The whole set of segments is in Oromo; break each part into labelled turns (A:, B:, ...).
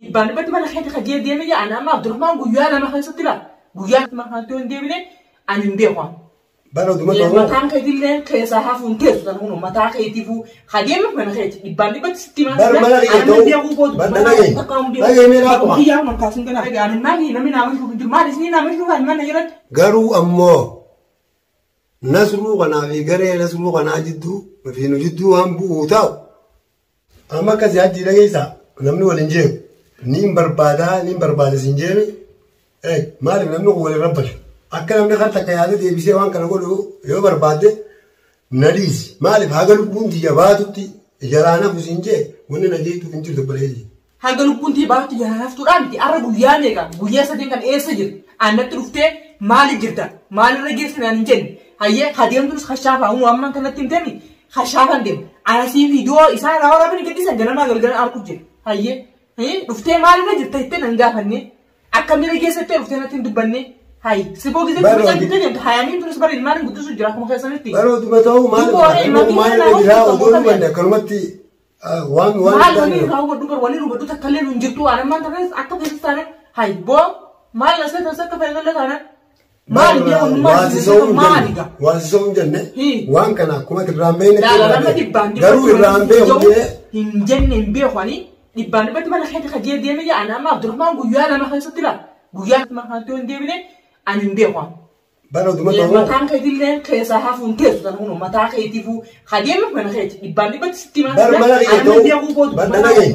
A: Dhibbaan dhibbatti mana keetti ka deeme jaa ani amma Abdurrahmaan guyyaa 2 keessatti laa guyyaa 2 kanatti yoo hin deebine ani hin beeku.
B: Bara oduma ta'uu.
A: Mataan keetillee keessaa hafuun teessu tan kun mataa keetiifuu ka deeme mana keeti dhibbaan dhibbatti sitti himaa.
B: Bara mana kiyya
A: Ani
B: ta'uu.
A: beekuu boodu.
B: Bara dhagaye. Dhagaye mee raakuma.
A: Kiyyaa man kaasin kana. Ani maali namni naa mashuuf hin jiru maali isinii naa mashuuf ani mana jiran.
B: Garuu ammoo Nasruu kanaa fi garee Nasruu kanaa jidduu fi nu jidduu waan bu'uu taa'u. Amma akkasii hajji dhageessaa namni waliin jeequ. Niin barbaadaa niin barbaada siin jeemi. Maaliif namni kun waliin rabbashu? Akka namni kan takka yaadee deebisee waan kana godhu yoo barbaadde na dhiisi. Maaliif haga lubbuun tiyya baatutti jalaa nafu siin jee wanni na jeeqxuuf hin jirtu obboleessi.
A: Haga lubbuun tiyya baatutti jalaa naftuudhaan miti arra guyyaa meeqa guyyaa sadeen kan eessa jirta? Annatti dhuftee maali jirta? Maalirra geesse naan hin jenne. Hayyee kadeemtuus kashaafaa uumuu ammaan kanatti himtemi kashaafaan deema. Anasii viidiyoo isaa irraa waraabanii gadhiisan ganamaa galgala arku jira. Hayyee dhuftee maalirra jirta jettee nan gaafanne. Akkamirra geessattee dhuftee natti hin dubbanne. Hayi siboo gisee
B: Baroo
A: gisee jettee deemte hayaamiin tunis bara ilmaan hin guddisu jira akkuma keessanitti.
B: Barootuma ta'uu maal
A: Duuba warra ilmaan
B: maal
A: kiyya
B: irra jiraa
A: naa
B: odoo
A: hojjetu
B: dhumanne akkanumatti waan waan
A: Maal
B: hin
A: waliin
B: taane.
A: raawwadhu gar waliin hubadhu takka illee hin jirtu waan ammaan tanas akka feesis taane hayi boo maal na seetan akka feesallee taane maal bee
B: Waan si so'uu hin
A: maal
B: jenne.
A: gaa.
B: Waan si so'uu hin jenne.
A: Hi.
B: Waan kana akkuma irraa hin beekne
A: Laala nama dhibbaan
B: garuu irraa hin beeku jee
A: hin jenne hin beeku ani dhibbaan dhibbatti mana keetti ka deeme jaa ani amma Abdurrahmaan guyyaa 2 keessatti laa guyyaa 2 kanatti yoo hin deebine ani hin beeku.
B: Bara oduma ta'uu.
A: Mataan keetillee keessaa hafuun teessu tan kun mataa keetiifuu ka deeme mana keeti dhibbaan dhibbatti sitti himaa.
B: Bara mana kiyya
A: Ani
B: ta'uu.
A: beekuu boodu.
B: Bara dhagaye.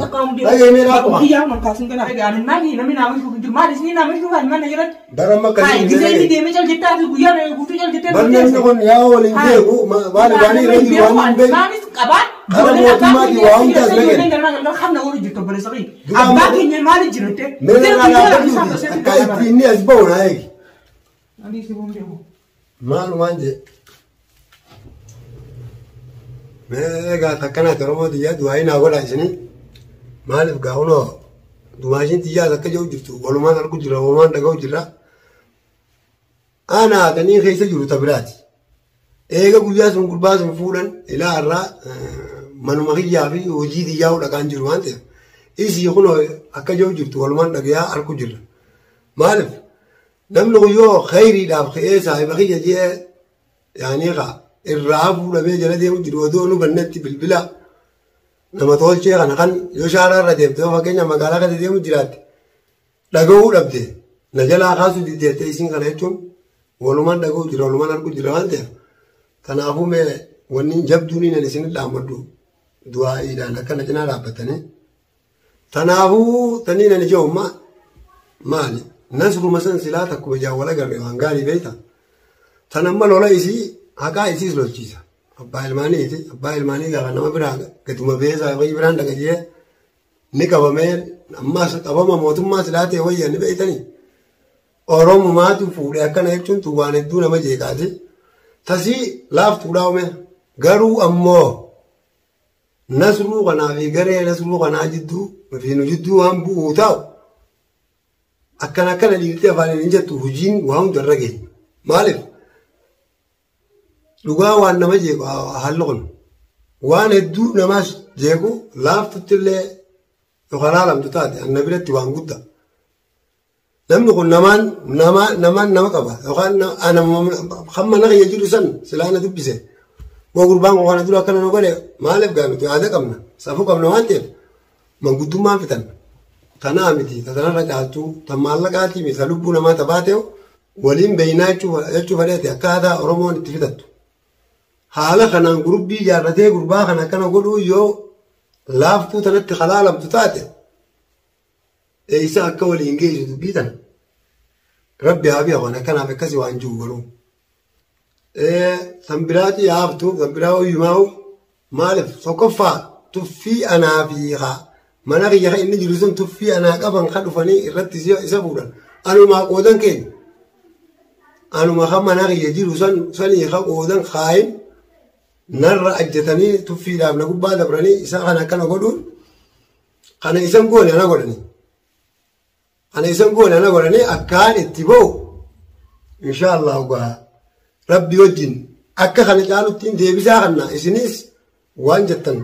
B: Dhagaye mee raakuma.
A: Kiyyaa man kaasin kana. Ani maali namni naa mashuuf hin jiru maali isinii naa mashuuf ani mana jiran.
B: Bara amma akkasii
A: Hayi
B: hin
A: gisee inni
B: dhagaye.
A: deemee cal jettee ati guyyaa meeqa guutuu cal jettee
B: Bar namni kun yaa waliin jeequ waan isaanii irra jiru waan hin beekne.
A: Maanis qabaan.
B: Kara mootummaatii waa hundaas dhagaye. Dura
A: Abbaa
B: ammoo-
A: keenya maali jiru jettee.
B: Mee irraa dhaabbatuuti akka itti inni as ba'u naa eegi. Maalumaan jee. Mee egaa takkanaati Oromoo tiyyaa du'aayii naa godhaa isinii. Maaliif gaa kunoo dumaashiin tiyyaas akka jiru jirtu walumaan argu jira walumaan dhaga'u jira. Anaa tanii keessa jiru ta biraati. Eega guyyaa sun gurbaa sun fuudhan ilaa irraa manuma kiyyaa fi hojii tiyyaa dhaqaan jiru waan ta'eef. Isii kunoo akka jiru jirtu walumaan dhagayaa argu jira. Maaliif namni kun yoo khayriidhaaf ka'ee saahiba kiyya jee yaanii kaa irraa fuudhamee jala deemu jiru odoo nu bannetti bilbila nama tolchee kana kan yoo shaaraa irra deemte yoo fakkeenya magaalaa keessa deemu jiraatte dhaga'uu dhabde na jalaa kaasuu diddeette isiin kana jechuun walumaan dhaga'uu jira walumaan arguu jira waan ta'eef kanaafuu mee wanni jabduun inni isin dhaammadhu du'aa'iidhaan akka na cinaa dhaabbatanii tanaafuu tanii nani je'umma maali Nasruma san silaa takkuma jaawwala garre waan gaarii beekta. Tan amma lola isii haqaa isiis lolchiisa. Abbaa ilmaaniiti. Abbaa ilmaanii gaafa nama biraa gaduma beesaa wayii biraan dhagajee ni qabamee ammas qabama mootummaa silaa ta'e wayya ni beektanii. Oromumaatu fuudhee akkana jechuun tun waan hedduu nama jeeqaati. Tasii laaftuudhaa uume garuu ammoo Nasruu kanaa fi garee Nasruu kanaa jidduu fi nu jidduu waan bu'uu taa'u akkana akkana dhiirtee afaaniin hin jettu hojiin waa hunda irra geenya. Maaliif? Dhugaa waan nama jeequ haalli kun waan hedduu namaas jeequ laaftutti illee yookaan laalamtu taate anna biratti waan guddaa. Namni kun namaan nama namaan nama qaba yookaan ana kan mana kiyya jiru san silaa na dubbise. Boo gurbaan kun kana dura akkana nu godhe maaliif gaa nuti aada qabna safuu qabna waan ta'eef manguddummaan fitan. Tanaa miti ta tanarra caaltuu ta maallaqaatii miti ta lubbuu namaa ta baateewu waliin beeynaa jechuu fedheeti akkaataa Oromoon itti fitattu. Haala kanaan gurubbii ijaarratee gurbaa kana akkana godhuu yoo laaftuu tanatti kalaalamtu taate eeysa akka waliin geessu dubbii tana rabbi haa beeku ani akkanaaf akkasi waan jiru garuu. Tan biraati haaftu tan biraa hoyyumaa'u maaliif tokkoffaa tuffii anaa fi haa mana kiyya kan inni jiru sun tuffii anaa qaban kan dhufanii irratti isa fuudhan anumaa qoodan keenya anuma kan mana kiyya jiru san sanii kan qoodan kaayin narra ajjatanii tuffiidhaaf na gubbaa dabranii isa kana akkana godhuun kana isan goone ana godhanii kana isan goone ana godhanii akkaan itti ba'u insha Allah gaa rabbi wajjin akka kana caaluttiin deebisaa kanna isinis waan jettan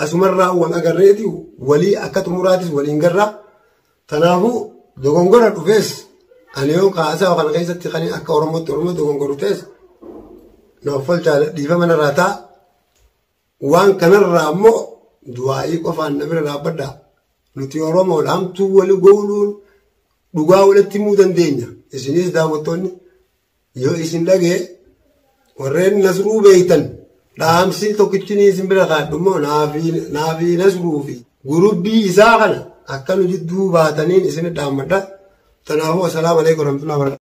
B: Asumarraa wal agarreeti walii akka xumuraatis waliin garraa. Kanaafuu dogongora dhufees ani yoo kaasaa kana keessatti kan akka Oromootti Oromoo dogongoru ta'es naaf falchaa dhiifama narraa ta'a. Waan kanarraa ammoo du'aa'ii qofaan na bira dhaabbadha. Nuti Oromoodha hamtuu wali gowluun dhugaa walitti himuu dandeenya. Isinis daawwattoonni yoo isin dhagee warreen Nasruu beeytan dhaamsi tokkichi isin bira kaadhu immoo naafii Nasruu fi gurubbii isaa kana akka nu jidduu baataniin isin dhaammadha. Kanaafuu assalaamu alaikum warahmatullahi wabarakatuh.